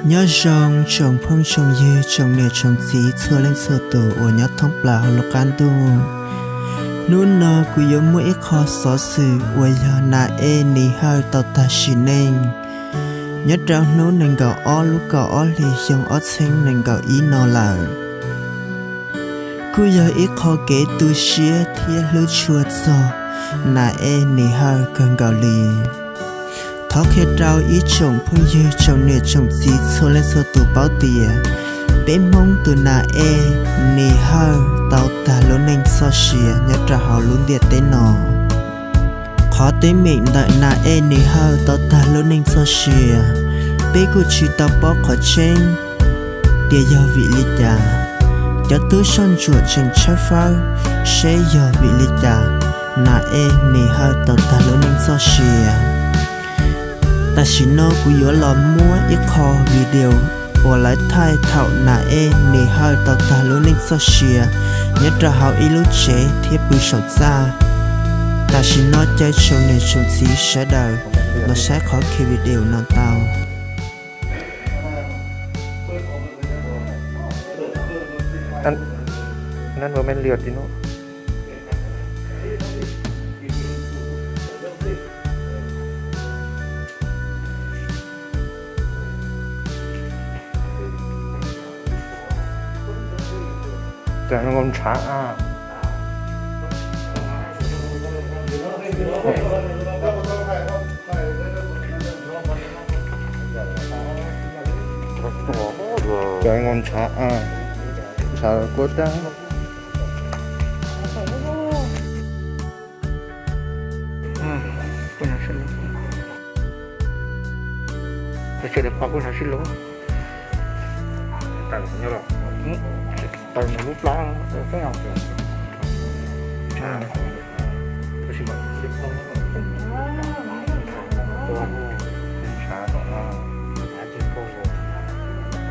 Nyob zoo tsoom phooj tsoom ywg tsoom niam tsoom txiv txhua leej txhua tus uas nyob thoob plaws hauv lub qab ntuj. Hnub no kuv yuav muaj ib qho xov xwm uas yog Nas Ej Nis Hawj tau tag sim neej nyob rau hnub nees nkaum ob lub kaum ob hlis xyoo ob txhiab nees nkaum ib no lawm. Kuj yog ib qho kev tu siab thiab hlub tshua txog Nas Ej Nis Hawj kawg nkaus li. Thov qhia rau ib tsoom phooj ywg tsoom niam tsoom txiv txhua leej txhua tus paub tias peb Hmoob tus Nas Ej Nis Hawj tau tag lub neej txoj sia nyob rau hauv lub ntiaj teb no. Qhov teeb meem ntawm Nas Ej Nis Hawj tau tag lub neej txoj sia, peb kuj tsis tau paub qhov tseeb tias yog vim li cas. Cov tub soj ntsuam tseem tshawb fawb seb yog vim li cas Nas Ej Nis Hawj tau tag lub neej txoj sia. Tam sim no kuv yuav los muab ib qho video uas lawv thaij thaum Nas Ej Nis Hawj tau tag lub neej txoj sia nyob rau hauv ib lub tsev thiab pw saum txaj. Tam sim no caw tsoom niam tsoom txiv sawv daws los saib qhov video no tau. Ntshav. Ntshav kuab dab. Kuv sawv daws pom kuj nrov sib lus. Taws nws lub plab.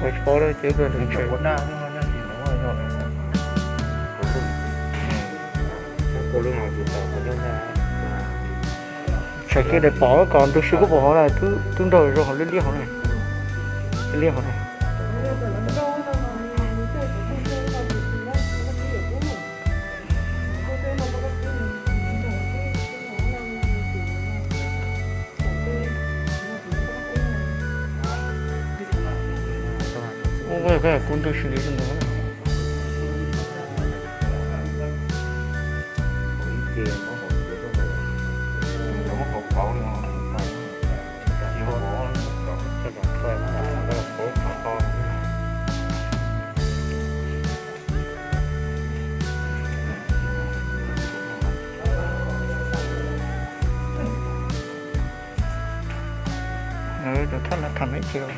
Ua tsis paub lawm ces kawg nws ntshe. Tsam kiag daim pom kom ntug si kuj pom hauv na, twb nrog zoo hauv liab liab hauv na. Liab liab hauv na. Ua koj koj kuj ntug si li ntawd. Cov thaj lab tham ib txhis los.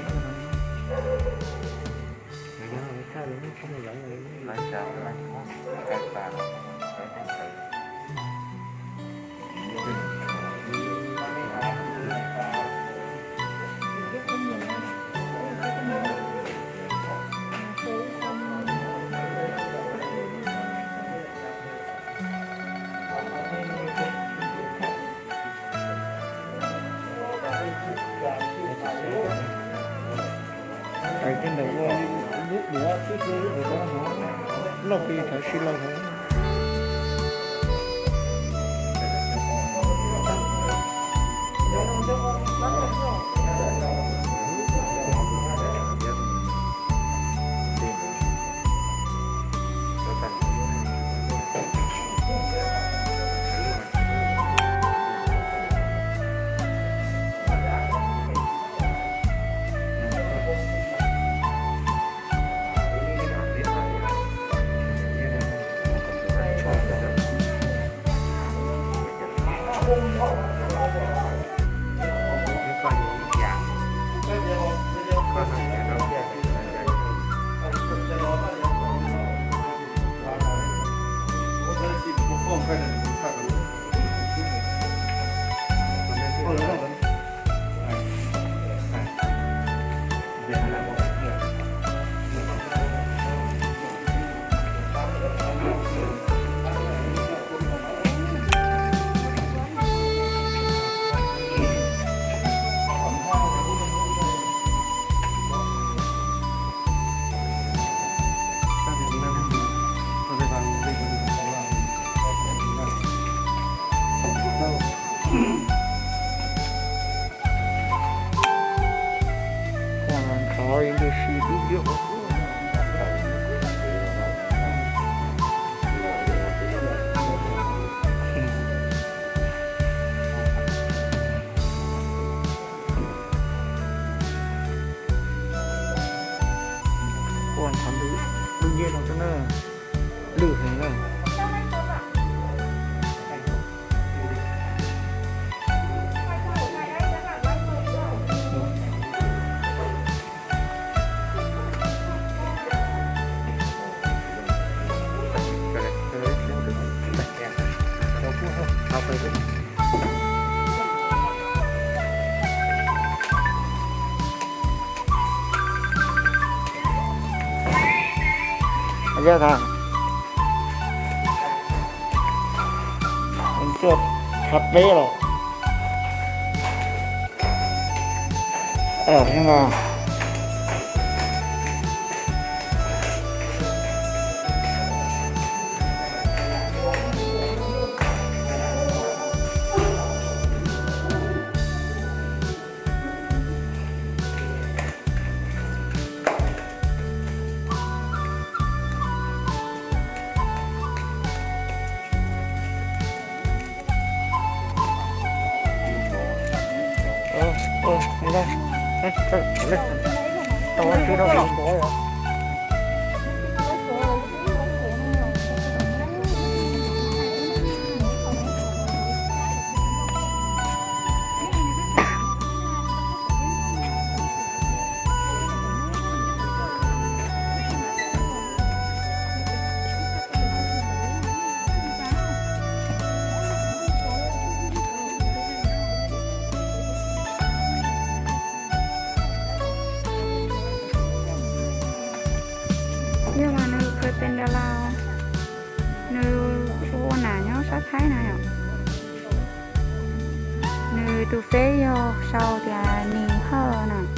Hais tej ntawd ua lub duav twb hlub lub duav no, loj pes thav si loj. Zaj tas, tuaj thab peb los. Yog mas nws khaws pes ntawd los, nws ua nam nyob sab Thaib na yom. Nws tus feb yog sau tias Nis Hawj na.